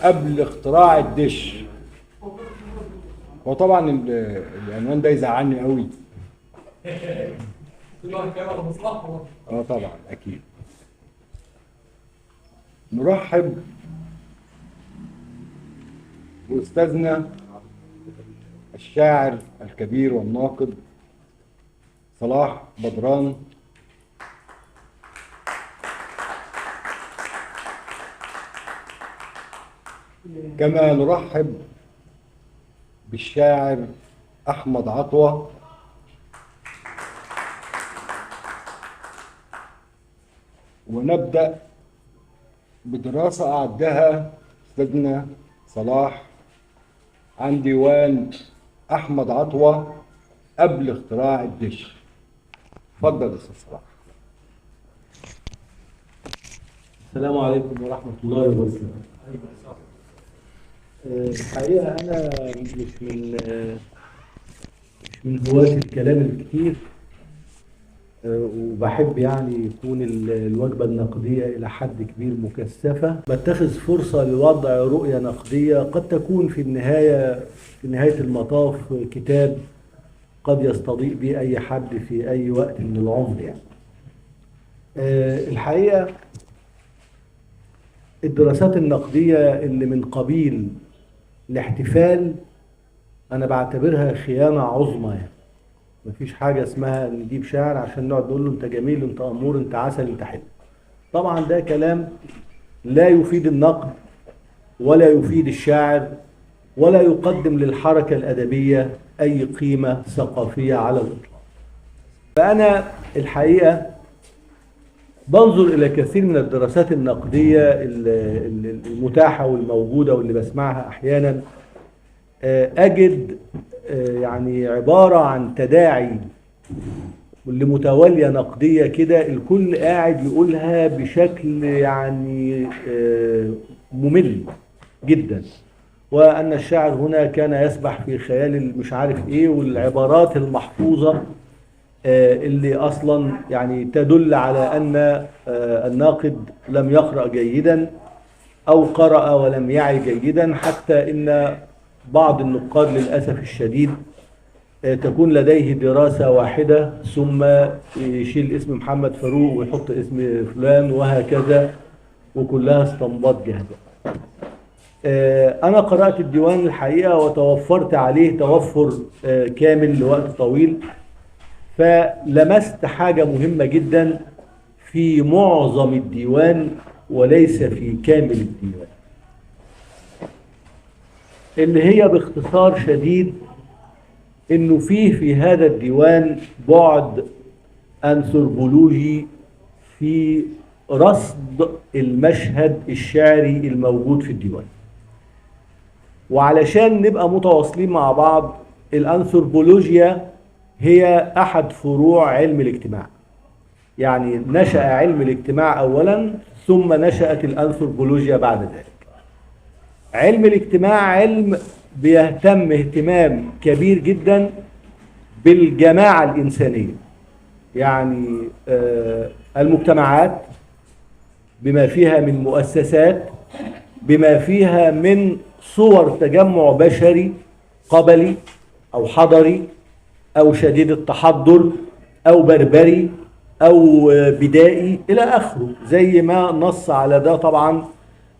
قبل اختراع الدش. وطبعا العنوان ده يزعلني قوي. طبعا اكيد. نرحب باستاذنا الشاعر الكبير والناقد صلاح بدران. كما نرحب بالشاعر أحمد عطوة. ونبدأ بدراسة أعدها أستاذنا صلاح عن ديوان أحمد عطوة قبل اختراع الدش. اتفضل يا أستاذ صلاح. السلام عليكم ورحمة الله وبركاته. الحقيقة أنا مش من هواة الكلام الكتير، وبحب يعني يكون الوجبة النقدية إلى حد كبير مكثفة. بتخذ فرصة لوضع رؤية نقدية قد تكون في النهاية، في نهاية المطاف، كتاب قد يستضيء به أي حد في أي وقت من العمر. يعني الحقيقة الدراسات النقدية اللي من قبيل الاحتفال أنا بعتبرها خيانة عظمى. يعني مفيش حاجة اسمها نجيب شاعر عشان نقعد نقول له أنت جميل، أنت أمور، أنت عسل، أنت حلو. طبعا ده كلام لا يفيد النقد ولا يفيد الشاعر ولا يقدم للحركة الأدبية أي قيمة ثقافية على الإطلاق. فأنا الحقيقة بنظر إلى كثير من الدراسات النقدية المتاحة والموجودة واللي بسمعها أحيانا، أجد يعني عبارة عن تداعي لمتوالية نقدية كده الكل قاعد يقولها بشكل يعني ممل جدا، وأن الشاعر هنا كان يسبح في خيال مش عارف إيه، والعبارات المحفوظة اللي أصلا يعني تدل على أن الناقد لم يقرأ جيدا أو قرأ ولم يعي جيدا، حتى إن بعض النقاد للأسف الشديد تكون لديه دراسة واحدة ثم يشيل اسم محمد فاروق ويحط اسم فلان وهكذا، وكلها اسطمبات جاهزة. أنا قرأت الديوان الحقيقة وتوفرت عليه توفر كامل لوقت طويل، فلمست حاجة مهمة جدا في معظم الديوان وليس في كامل الديوان، اللي هي باختصار شديد إنه فيه في هذا الديوان بعد أنثروبولوجي في رصد المشهد الشعري الموجود في الديوان. وعلشان نبقى متواصلين مع بعض، الأنثروبولوجيا هي أحد فروع علم الاجتماع. يعني نشأ علم الاجتماع أولا ثم نشأت الأنثروبولوجيا بعد ذلك. علم الاجتماع علم بيهتم اهتمام كبير جدا بالجماعة الإنسانية، يعني المجتمعات بما فيها من مؤسسات، بما فيها من صور تجمع بشري قبلي أو حضري أو شديد التحضر أو بربري أو بدائي إلى آخره، زي ما نص على ده طبعا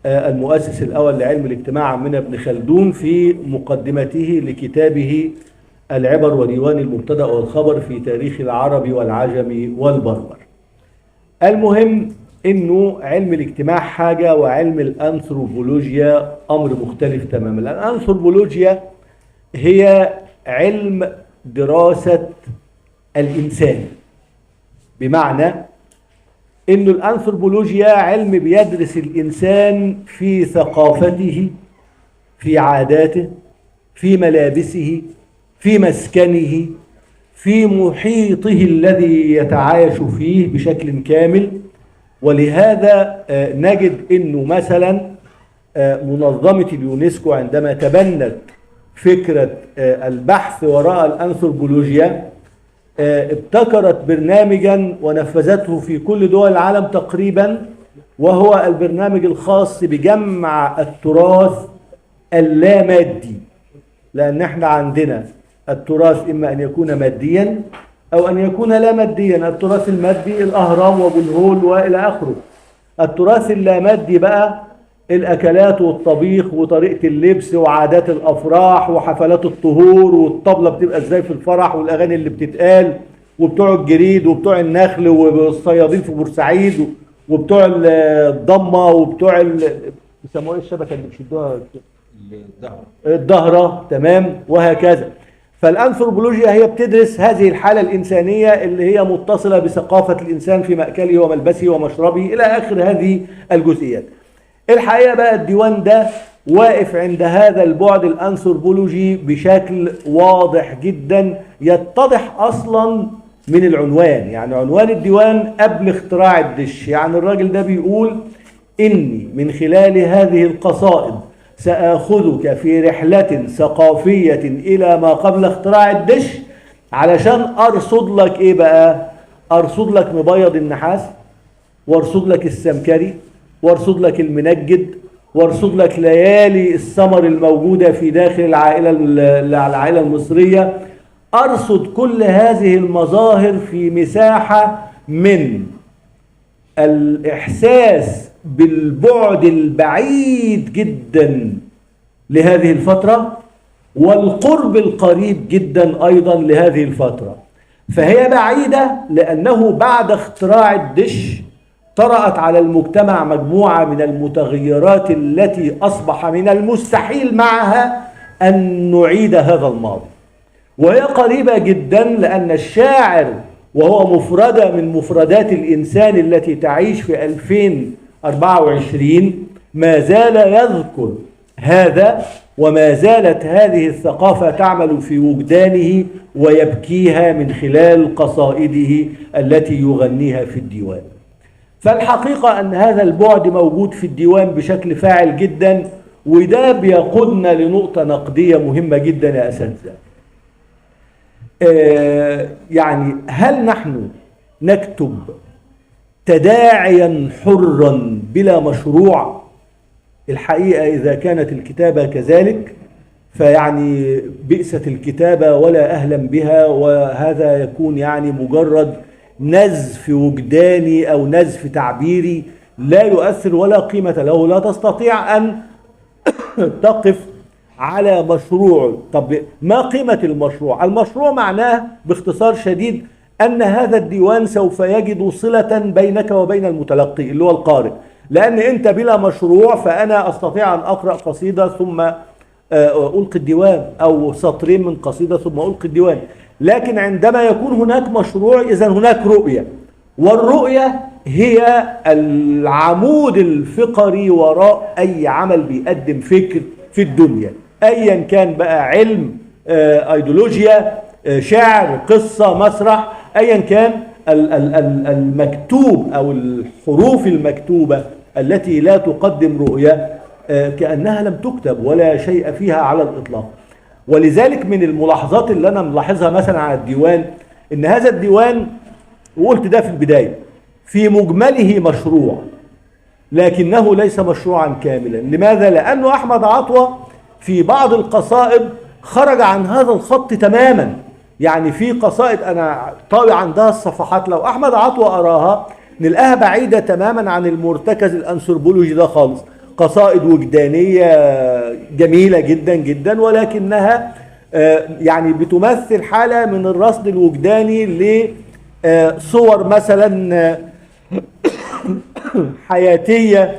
المؤسس الأول لعلم الاجتماع عمنا ابن خلدون في مقدمته لكتابه العبر وديوان المبتدأ والخبر في تاريخ العرب والعجم والبربر. المهم إنه علم الاجتماع حاجة وعلم الأنثروبولوجيا أمر مختلف تماما. الأنثروبولوجيا هي علم دراسة الإنسان، بمعنى إنه الأنثروبولوجيا علم بيدرس الإنسان في ثقافته، في عاداته، في ملابسه، في مسكنه، في محيطه الذي يتعايش فيه بشكل كامل. ولهذا نجد إنه مثلا منظمة اليونسكو عندما تبنت فكرة البحث وراء الأنثروبولوجيا ابتكرت برنامجا ونفذته في كل دول العالم تقريبا، وهو البرنامج الخاص بجمع التراث اللامادي، لأن احنا عندنا التراث إما أن يكون ماديا أو أن يكون لا ماديا. التراث المادي الأهرام وأبو الهول وإلى آخره. التراث اللامادي بقى الأكلات والطبيخ وطريقة اللبس وعادات الأفراح وحفلات الطهور والطبلة بتبقى إزاي في الفرح والأغاني اللي بتتقال وبتوع الجريد وبتوع النخل والصيادين في بورسعيد وبتوع الضمة وبتوع بيسموها ايه الشبكة اللي بيشدوها؟ الدهرة، تمام، وهكذا. فالأنثروبولوجيا هي بتدرس هذه الحالة الإنسانية اللي هي متصلة بثقافة الإنسان في مأكله وملبسه ومشربه إلى آخر هذه الجزئيات. الحقيقة بقى الديوان ده واقف عند هذا البعد الأنثروبولوجي بشكل واضح جدا، يتضح أصلا من العنوان. يعني عنوان الديوان قبل اختراع الدش، يعني الراجل ده بيقول إني من خلال هذه القصائد سآخذك في رحلة ثقافية إلى ما قبل اختراع الدش، علشان أرصد لك إيه بقى؟ أرصد لك مبيض النحاس، وأرصد لك السمكري، وأرصد لك المنجد، وأرصد لك ليالي السمر الموجودة في داخل العائلة المصرية. أرصد كل هذه المظاهر في مساحة من الإحساس بالبعد البعيد جدا لهذه الفترة والقرب القريب جدا أيضا لهذه الفترة. فهي بعيدة لأنه بعد اختراع الدش طرأت على المجتمع مجموعة من المتغيرات التي أصبح من المستحيل معها أن نعيد هذا الماضي. وهي قريبة جدا لأن الشاعر وهو مفردة من مفردات الإنسان التي تعيش في 2024 ما زال يذكر هذا، وما زالت هذه الثقافة تعمل في وجدانه ويبكيها من خلال قصائده التي يغنيها في الديوان. فالحقيقة أن هذا البعد موجود في الديوان بشكل فاعل جدا، وده بيقودنا لنقطة نقدية مهمة جدا يا أساتذة. يعني هل نحن نكتب تداعيا حرا بلا مشروع؟ الحقيقة إذا كانت الكتابة كذلك فيعني بئست الكتابة ولا أهلا بها، وهذا يكون يعني مجرد نزف وجداني أو نزف تعبيري لا يؤثر ولا قيمة له، لا تستطيع أن تقف على مشروع. طب ما قيمة المشروع؟ المشروع معناه باختصار شديد أن هذا الديوان سوف يجد صلة بينك وبين المتلقي اللي هو القارئ، لأن أنت بلا مشروع فأنا أستطيع أن أقرأ قصيدة ثم ألقي الديوان، أو سطرين من قصيدة ثم ألقي الديوان. لكن عندما يكون هناك مشروع إذن هناك رؤية، والرؤية هي العمود الفقري وراء أي عمل بيقدم فكر في الدنيا، أيا كان بقى علم، أيديولوجيا، شعر، قصة، مسرح، أيا كان المكتوب أو الحروف المكتوبة التي لا تقدم رؤية كأنها لم تكتب ولا شيء فيها على الإطلاق. ولذلك من الملاحظات اللي أنا ملاحظها مثلا على الديوان إن هذا الديوان، وقلت ده في البداية، في مجمله مشروع لكنه ليس مشروعا كاملا. لماذا؟ لأنه أحمد عطوة في بعض القصائد خرج عن هذا الخط تماما. يعني في قصائد أنا طاوي عندها الصفحات لو أحمد عطوة أراها نلقاها بعيدة تماما عن المرتكز الأنثروبولوجي ده خالص. قصائد وجدانية جميلة جدا جدا، ولكنها يعني بتمثل حالة من الرصد الوجداني لصور مثلا حياتية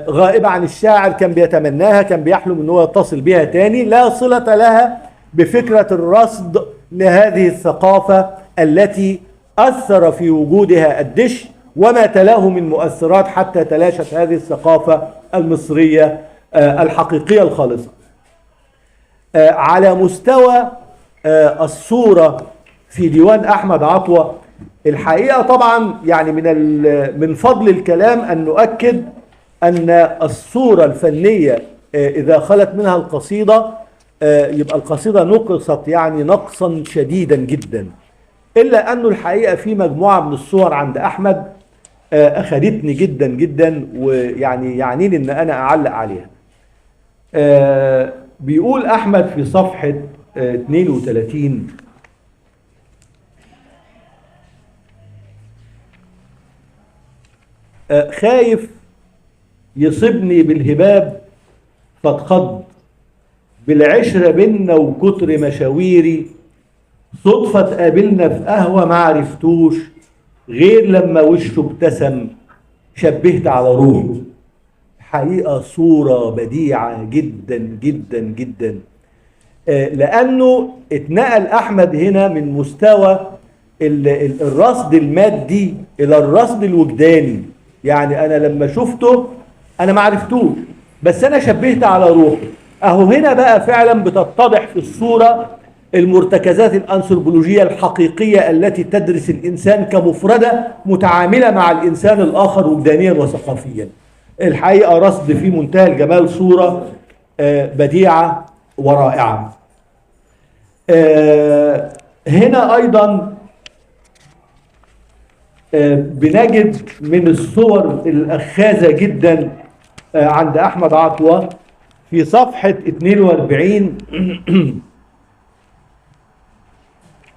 غائبة عن الشاعر، كان بيتمناها، كان بيحلم ان هو يتصل بها تاني، لا صلة لها بفكرة الرصد لهذه الثقافة التي أثر في وجودها الدش وما تلاه من مؤثرات حتى تلاشت هذه الثقافة المصرية الحقيقية الخالصة. على مستوى الصورة في ديوان أحمد عطوة، الحقيقة طبعا يعني من فضل الكلام أن نؤكد أن الصورة الفنية إذا خلت منها القصيدة يبقى القصيدة نقصت يعني نقصا شديدا جدا. إلا أنه الحقيقة في مجموعة من الصور عند أحمد أخدتني جدا جدا، ويعني يعنيني إن أنا أعلق عليها. بيقول أحمد في صفحة 32: خايف يصيبني بالهباب فاتخض، بالعشرة بينا وكتر مشاويري، صدفة تقابلنا في قهوة ما عرفتوش، غير لما وشه ابتسم شبهت على روحه. حقيقة صورة بديعة جدا جدا جدا، لأنه اتنقل أحمد هنا من مستوى الرصد المادي إلى الرصد الوجداني. يعني أنا لما شفته أنا ما عرفتوش، بس أنا شبهت على روحه. أهو هنا بقى فعلا بتتضح في الصورة المرتكزات الأنثروبولوجية الحقيقية التي تدرس الإنسان كمفردة متعاملة مع الإنسان الآخر وجدانيا وثقافيا. الحقيقة رصد في منتهى الجمال، صورة بديعة ورائعة. هنا أيضا بنجد من الصور الأخاذة جدا عند أحمد عطوة في صفحة 42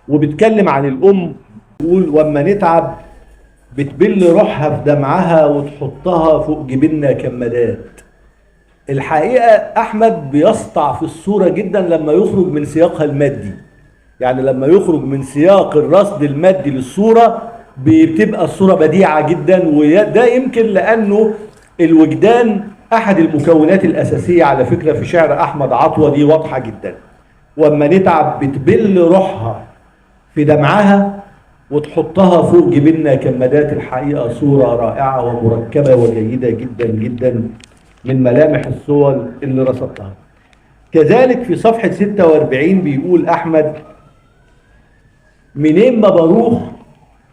وبتكلم عن الأم، بيقول: وأما نتعب بتبل روحها في دمعها وتحطها فوق جبيننا كمادات. الحقيقة أحمد بيسطع في الصورة جدا لما يخرج من سياقها المادي، يعني لما يخرج من سياق الرصد المادي للصورة بتبقى الصورة بديعة جدا. وده يمكن لأنه الوجدان أحد المكونات الأساسية على فكرة في شعر أحمد عطوة، دي واضحة جدا. وأما نتعب بتبل روحها في دمعها وتحطها فوق جبيننا كمادات. الحقيقة صورة رائعة ومركبة وجيدة جدا جدا من ملامح الصور اللي رصدتها. كذلك في صفحة 46 بيقول أحمد: منين ما بروح،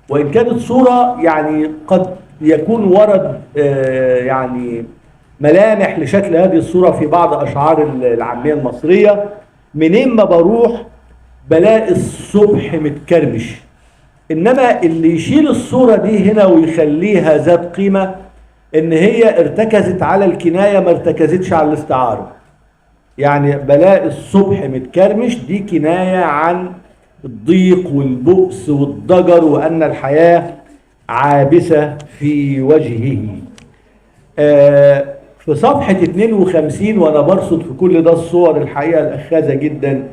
وإن كانت صورة يعني قد يكون ورد يعني ملامح لشكل هذه الصورة في بعض أشعار العامية المصرية، منين ما بروح بلاقي الصبح متكرمش. إنما اللي يشيل الصورة دي هنا ويخليها ذات قيمة إن هي ارتكزت على الكناية، ما ارتكزتش على الاستعارة. يعني بلاقي الصبح متكرمش دي كناية عن الضيق والبؤس والضجر، وأن الحياة عابسة في وجهه. في صفحة 52 وأنا برصد في كل ده الصور الحقيقة الأخاذة جدا،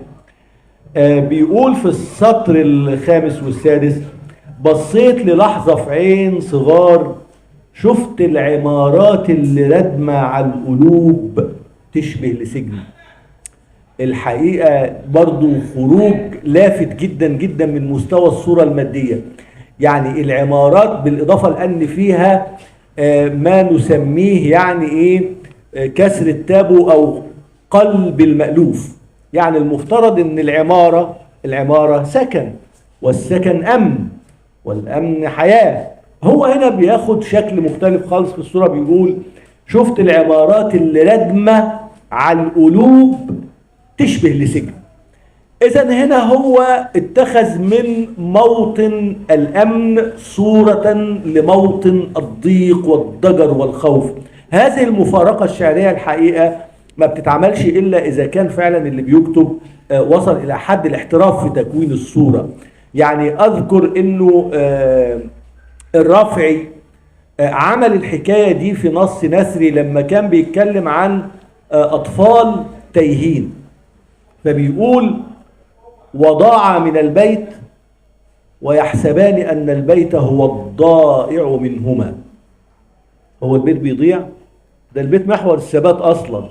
بيقول في السطر الخامس والسادس: بصيت للحظة في عين صغار، شفت العمارات اللي ردمة على القلوب تشبه لسجن. الحقيقة برضو خروج لافت جدا جدا من مستوى الصورة المادية. يعني العمارات بالإضافة لأن فيها ما نسميه يعني إيه كسر التابو أو قلب المألوف. يعني المفترض إن العمارة سكن، والسكن أمن، والأمن حياة. هو هنا بياخد شكل مختلف خالص في الصورة، بيقول شفت العمارات اللي ردمة على القلوب تشبه لسجن. إذن هنا هو اتخذ من موطن الأمن صورة لموطن الضيق والضجر والخوف. هذه المفارقة الشعرية الحقيقة ما بتتعملش إلا إذا كان فعلا اللي بيكتب وصل إلى حد الاحتراف في تكوين الصورة. يعني أذكر أنه الرافعي عمل الحكاية دي في نص نثري لما كان بيتكلم عن أطفال تايهين، فبيقول: وضاع من البيت ويحسبان أن البيت هو الضائع منهما. هو البيت بيضيع؟ ده البيت محور الثبات أصلا،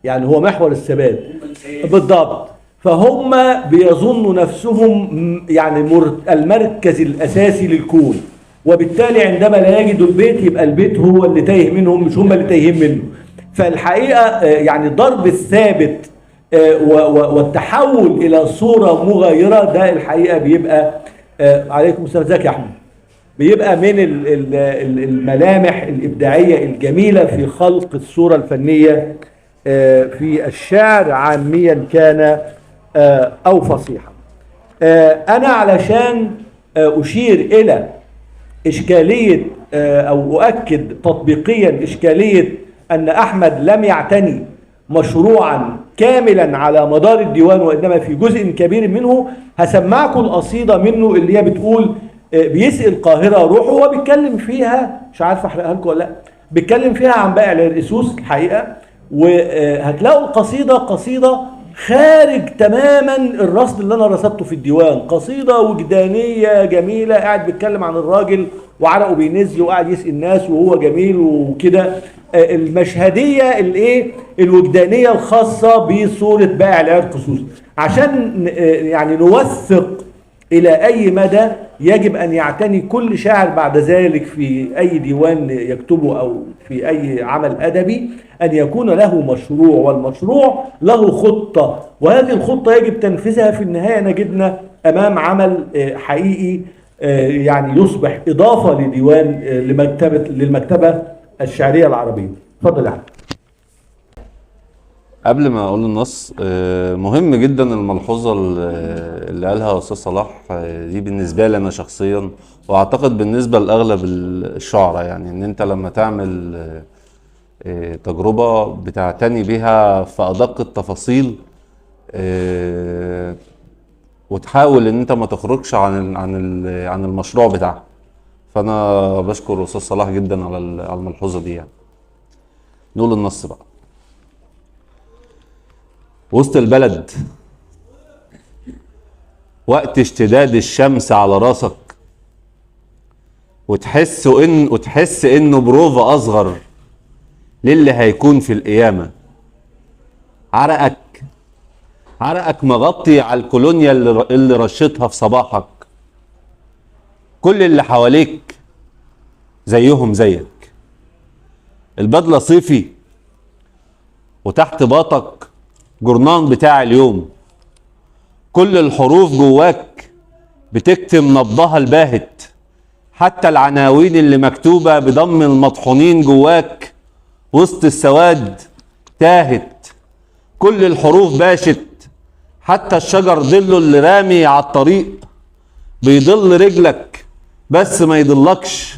يعني هو محور الثبات بالضبط. فهم بيظنوا نفسهم يعني المركز الأساسي للكون، وبالتالي عندما لا يجدوا البيت يبقى البيت هو اللي تايه منهم، مش هم اللي تايهين منه. فالحقيقة يعني ضرب الثابت والتحول إلى صورة مغايرة ده الحقيقة بيبقى عليكم السلام، ازيك يا أحمد، بيبقى من الملامح الإبداعية الجميلة في خلق الصورة الفنية في الشعر عاميا كان أو فصيحا. أنا علشان أشير إلى إشكالية أو أؤكد تطبيقيا إشكالية أن أحمد لم يعتني مشروعا كاملا على مدار الديوان وإنما في جزء كبير منه، هسمعكم القصيدة منه اللي هي بتقول بيسقي القاهرة روحه، وهو بيتكلم فيها، مش عارف أحرقها لكم ولا لأ، بيتكلم فيها عن بائع العرقسوس الحقيقة. وهتلاقوا القصيدة قصيدة خارج تماما الرصد اللي أنا رصدته في الديوان، قصيدة وجدانية جميلة، قاعد بيتكلم عن الراجل وعرقه بينزل وقاعد يسقي الناس وهو جميل وكده، المشهدية الايه الوجدانية الخاصة بصورة بائع العرقسوس، عشان يعني نوثق إلى أي مدى يجب أن يعتني كل شاعر بعد ذلك في أي ديوان يكتبه أو في أي عمل أدبي أن يكون له مشروع، والمشروع له خطة، وهذه الخطة يجب تنفيذها. في النهاية نجدنا أمام عمل حقيقي يعني يصبح إضافة لديوان للمكتبة الشعرية العربية. اتفضل يا أحمد. قبل ما اقول النص، مهم جدا الملحوظة اللي قالها استاذ صلاح، دي بالنسبة لي انا شخصيا واعتقد بالنسبة لاغلب الشعراء، يعني ان انت لما تعمل تجربه بتعتني بيها في ادق التفاصيل، وتحاول ان انت ما تخرجش عن عن عن المشروع بتاعها. فانا بشكر استاذ صلاح جدا على الملحوظة دي. يعني نقول النص بقى. وسط البلد وقت اشتداد الشمس على راسك، وتحس انه بروفا اصغر للي هيكون في القيامة. عرقك مغطي على الكولونيا اللي رشتها في صباحك. كل اللي حواليك زيهم زيك، البدلة صيفي وتحت باطك جرنان بتاع اليوم. كل الحروف جواك بتكتم نبضها الباهت، حتى العناوين اللي مكتوبة بضم المطحونين جواك وسط السواد تاهت. كل الحروف باشت، حتى الشجر ظله اللي رامي على الطريق بيضل رجلك بس ما يضلكش.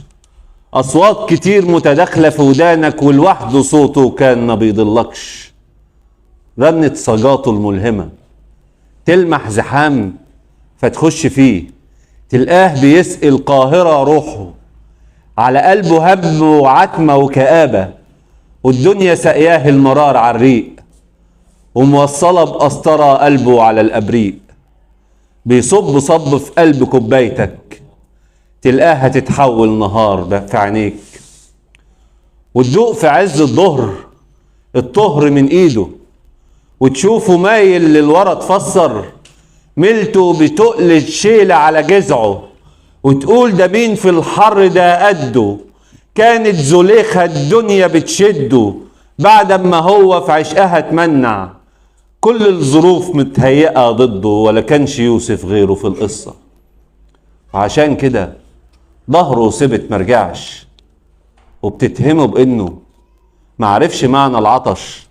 أصوات كتير متداخلة في ودانك والوحده صوته كان ما بيضلكش. رنة صجاته الملهمة تلمح زحام فتخش فيه، تلقاه بيسقي القاهرة روحه، على قلبه هم وعتمة وكآبة، والدنيا سقياه المرار على الريق، وموصلة بقسطرة قلبه على الأبريق. بيصب صب في قلب كوبايتك تلقاها تتحول نهار في عينيك، وتدوق في عز الظهر الطهر من ايده، وتشوفه مايل للورا تفسر ملته بتقل الشيلة على جذعة، وتقول ده مين في الحر ده قده، كانت زليخة الدنيا بتشده بعد ما هو في عشقها تمنع. كل الظروف متهيئة ضده ولا كانش يوسف غيره في القصة، وعشان كده ظهره سبت مرجعش، وبتتهمه بانه معرفش معنى العطش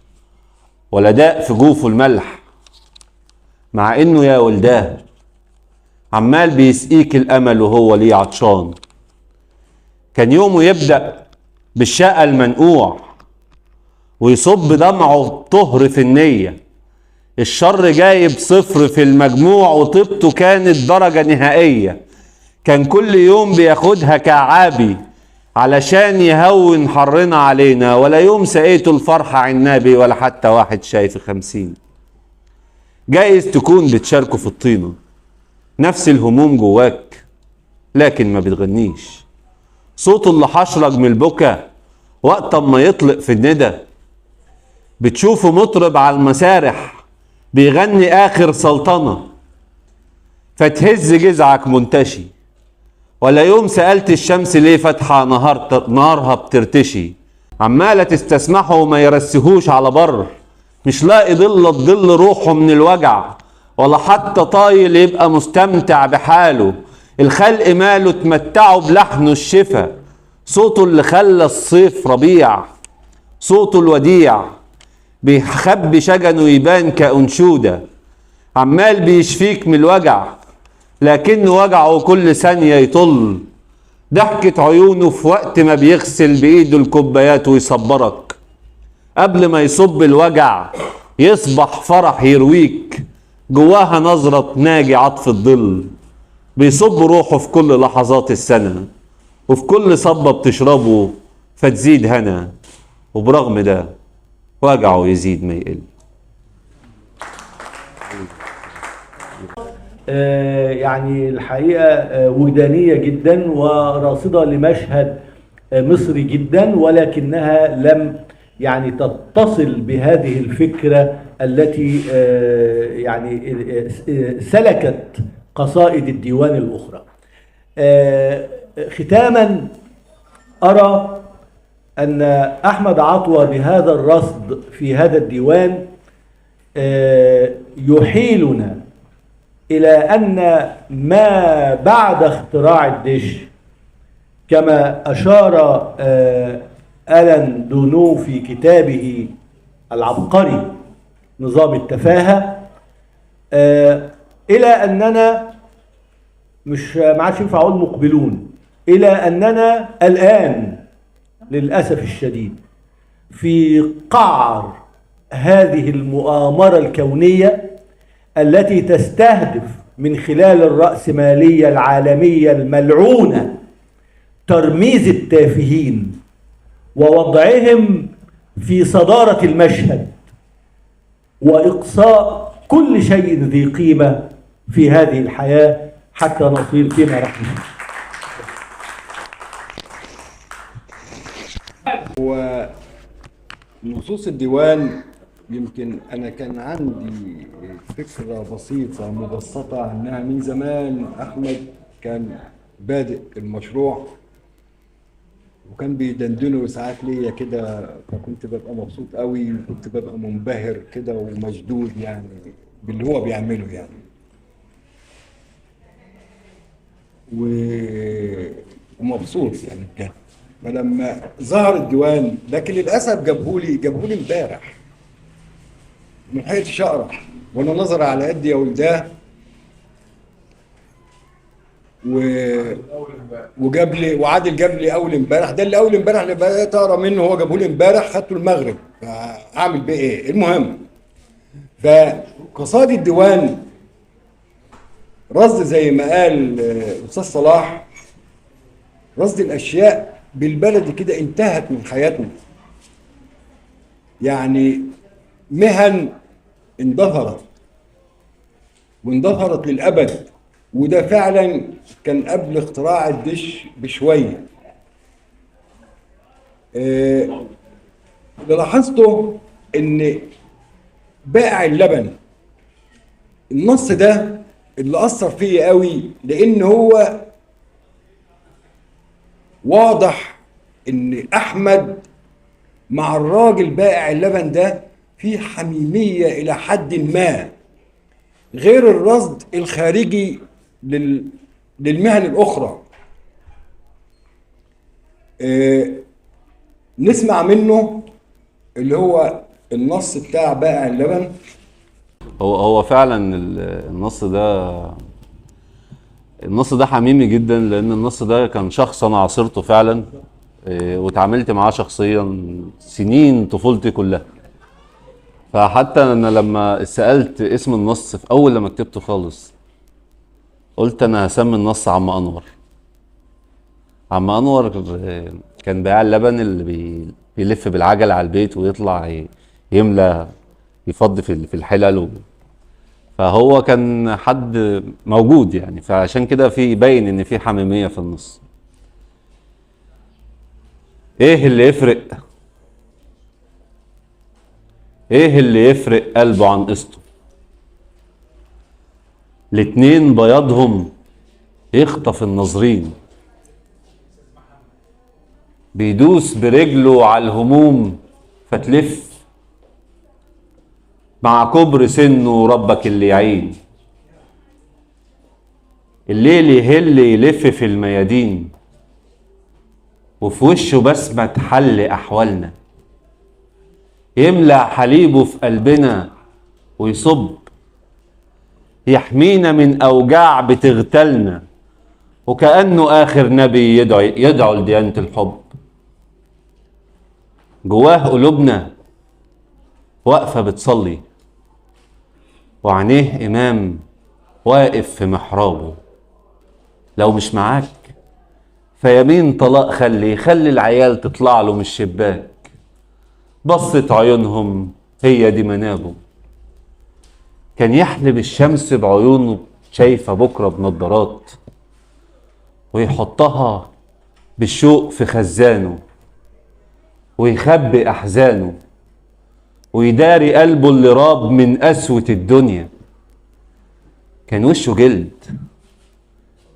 ولا داء في جوفه الملح، مع انه يا ولداه عمال بيسقيك الامل وهو ليه عطشان. كان يومه يبدأ بالشقة المنقوع ويصب دمعه طهر في النية، الشر جايب صفر في المجموع وطيبته كانت درجة نهائية. كان كل يوم بياخدها كعابي علشان يهون حرنا علينا، ولا يوم سقيته الفرحة عنابي ولا حتى واحد شاي في 50. جايز تكون بتشاركه في الطينة نفس الهموم جواك، لكن ما بتغنيش. صوته اللي حشرج من البكا وقت ما يطلق في الندى، بتشوفه مطرب على المسارح بيغني آخر سلطنة فتهز جذعك منتشي. ولا يوم سألت الشمس ليه فاتحة نهارها بترتشي، عمالة تستسمحه وما يرسهوش على بر، مش لاقي ضلة تضل روحه من الوجع، ولا حتى طايل يبقى مستمتع بحاله. الخلق ماله تمتعه بلحنه الشفا، صوته اللي خلى الصيف ربيع، صوته الوديع بيخبي شجنه يبان كأنشودة، عمال بيشفيك من الوجع لكن وجعه كل ثانية يطل. ضحكة عيونه في وقت ما بيغسل بإيده الكوبايات ويصبرك، قبل ما يصب الوجع يصبح فرح يرويك، جواها نظرة ناجي عطف الظل، بيصب روحه في كل لحظات السنة، وفي كل صبة بتشربه فتزيد هنا، وبرغم ده وجعه يزيد ما يقل. يعني الحقيقة وجدانية جدا وراصدة لمشهد مصري جدا، ولكنها لم يعني تتصل بهذه الفكرة التي يعني سلكت قصائد الديوان الأخرى. ختاما، أرى أن أحمد عطوة بهذا الرصد في هذا الديوان يحيلنا إلى أن ما بعد اختراع الدش، كما أشار ألان دونو في كتابه العبقري نظام التفاهة، إلى أننا مش ما عادش ينفع أقول مقبلون، إلى أننا الآن للأسف الشديد في قعر هذه المؤامرة الكونية التي تستهدف من خلال الرأسمالية العالمية الملعونة ترميز التافهين ووضعهم في صدارة المشهد وإقصاء كل شيء ذي قيمة في هذه الحياة حتى نصير فيما نحن. ونصوص الديوان يمكن أنا كان عندي فكرة بسيطة مبسطة عنها من زمان. أحمد كان بادئ المشروع وكان بيدندنه ساعات ليا كده، فكنت ببقى مبسوط قوي وكنت ببقى منبهر كده ومشدود يعني باللي هو بيعمله يعني، ومبسوط يعني بجد. فلما ظهر الديوان، لكن للأسف جابهولي امبارح، ما لحقتش اقرا وانا نظر على قد يا ولداه، وجاب لي وعادل جاب لي اول امبارح، ده اللي اول امبارح اللي بدات اقرا منه هو جابه لي امبارح، خدته المغرب، فاعمل بيه ايه؟ المهم فقصائد الديوان رصد زي ما قال الاستاذ صلاح، رصد الاشياء بالبلد كده انتهت من حياتنا، يعني مهن اندثرت واندثرت للأبد، وده فعلا كان قبل اختراع الدش بشوية. اللي لاحظته ان بائع اللبن، النص ده اللي أثر فيا قوي، لأن هو واضح ان أحمد مع الراجل بائع اللبن ده في حميمية إلى حد ما، غير الرصد الخارجي للمهن الأخرى. نسمع منه اللي هو النص بتاع بائع اللبن. هو فعلا النص ده حميمي جدا، لأن النص ده كان شخص أنا عاصرته فعلا، وتعاملت معاه شخصيا سنين طفولتي كلها. فحتى انا لما سألت اسم النص في اول لما كتبته خالص، قلت انا هسمي النص عم انور. عم انور كان بياع اللبن اللي بيلف بالعجل على البيت ويطلع يملى يفضي في الحلل فهو كان حد موجود يعني، فعشان كده في باين ان في حميمية في النص. ايه اللي يفرق؟ ايه اللي يفرق قلبه عن قسطه؟ الاتنين بياضهم يخطف الناظرين، بيدوس برجله على الهموم فتلف، مع كبر سنه ربك اللي يعين. الليل يهل يلف في الميادين، وفي وشه بسمة تحل أحوالنا، يملأ حليبه في قلبنا ويصب، يحمينا من أوجاع بتغتالنا، وكأنه آخر نبي يدعو لديانة الحب. جواه قلوبنا واقفة بتصلي، وعينيه إمام واقف في محرابه. لو مش معاك فيمين طلاق، خلي العيال تطلع له من الشباك. بصت عيونهم هي دي منابه. كان يحلب الشمس بعيونه شايفة بكرة بنضارات، ويحطها بالشوق في خزانه، ويخبي أحزانه، ويداري قلبه اللي راب من قسوة الدنيا. كان وشه جلد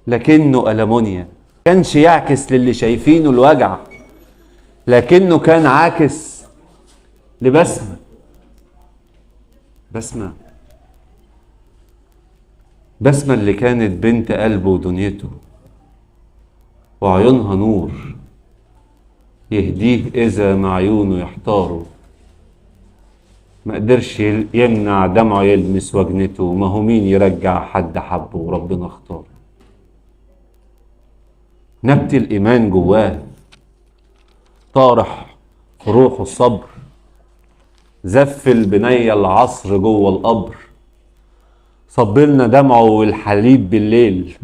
لكنه ألمونيا، كانش يعكس للي شايفينه الوجع، لكنه كان عاكس لبسمة. بسمة بسمة اللي كانت بنت قلبه ودنيته، وعيونها نور يهديه إذا مع عيونه يحتاره. ما قدرش يمنع دمعه يلمس وجنته، ما هو مين يرجع حد حبه وربنا اختاره. نبت الإيمان جواه، طارح في روحه الصبر، زف البنية العصر جوه القبر، صبلنا دمعه والحليب بالليل.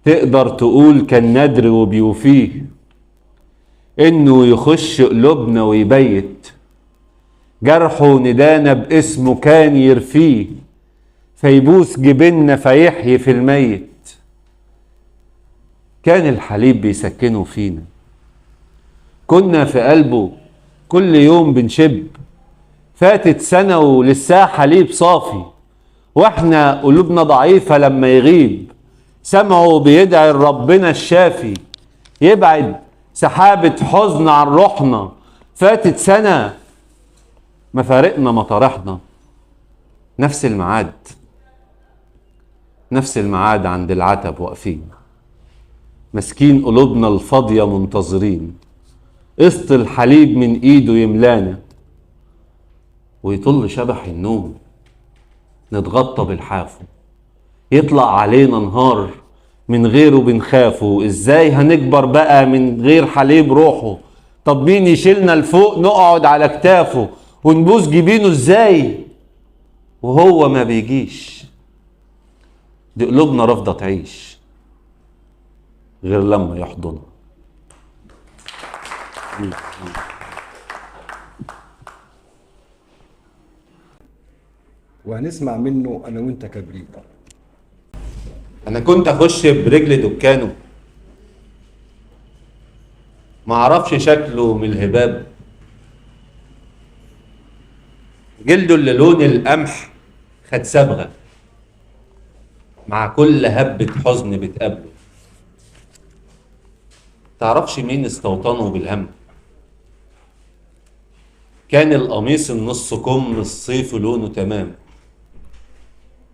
تقدر تقول كان ندر وبيوفيه، إنه يخش قلوبنا ويبيت جرحه ندانا باسمه كان يرفيه، فيبوس جبيننا فيحيي في الميت. كان الحليب بيسكنه فينا، كنا في قلبه كل يوم بنشب. فاتت سنة ولسه حليب صافي، واحنا قلوبنا ضعيفة لما يغيب. سمعه بيدعي ربنا الشافي، يبعد سحابة حزن عن روحنا. فاتت سنة ما فارقنا مطارحنا، نفس الميعاد، نفس الميعاد عند العتب واقفين، ماسكين قلوبنا الفاضية منتظرين قسط الحليب من ايده يملانا، ويطل شبح النوم نتغطى بالحافه، يطلع علينا نهار من غيره بنخافه. ازاي هنكبر بقى من غير حليب روحه؟ طب مين يشيلنا لفوق نقعد على كتافه ونبوس جبينه ازاي وهو ما بيجيش؟ دي قلوبنا رافضه تعيش غير لما يحضنها. وهنسمع منه انا وانت كبريت. انا كنت اخش برجل دكانه، ما اعرفش شكله من الهباب، جلده اللي لون القمح خد صبغه مع كل هبه حزن بتقابله. تعرفش مين استوطنه بالهم؟ كان القميص النص كم الصيف لونه تمام،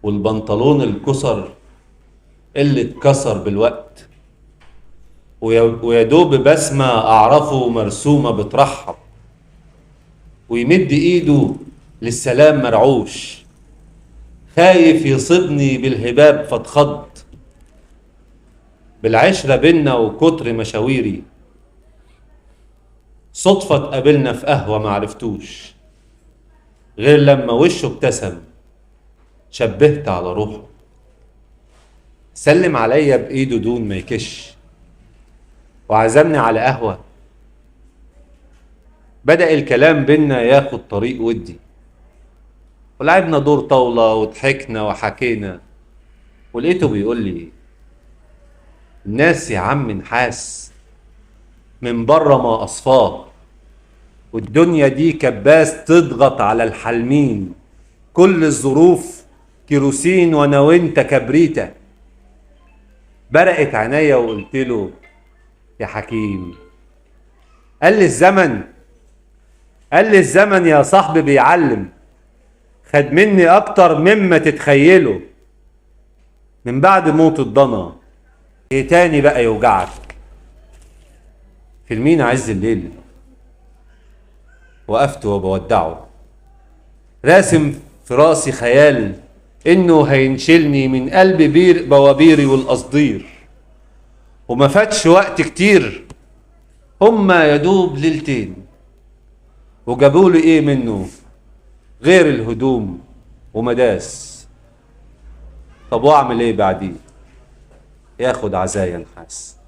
والبنطلون الكسر اللي اتكسر بالوقت، ويا دوب بسمة أعرفه مرسومة بترحب، ويمد إيده للسلام مرعوش، خايف يصيبني بالهباب فاتخض. بالعشرة بينا وكتر مشاويري، صدفة اتقابلنا في قهوة معرفتوش، غير لما وشه ابتسم شبهت على روحه. سلم عليا بإيده دون ما يكش، وعزمني على قهوة. بدأ الكلام بينا ياخد طريق ودي، ولعبنا دور طاولة وضحكنا وحكينا، ولقيته بيقول لي الناس يا عم نحاس من بره ما أصفاه، والدنيا دي كباس تضغط على الحلمين، كل الظروف كيروسين وانا وانت كبريتة. برقت عينيا وقلت له يا حكيم. قال لي الزمن، قال لي الزمن يا صاحبي بيعلم، خد مني اكتر مما تتخيله. من بعد موت الضنا ايه تاني بقى يوجعك؟ في المينا عز الليل وقفت وبودعه، راسم في راسي خيال انه هينشلني من قلب بير بوابيري والقصدير. وما فاتش وقت كتير، هما يدوب ليلتين، وجابوا لي ايه منه غير الهدوم ومداس. طب واعمل ايه بعديه؟ ياخد عزايا نحاس.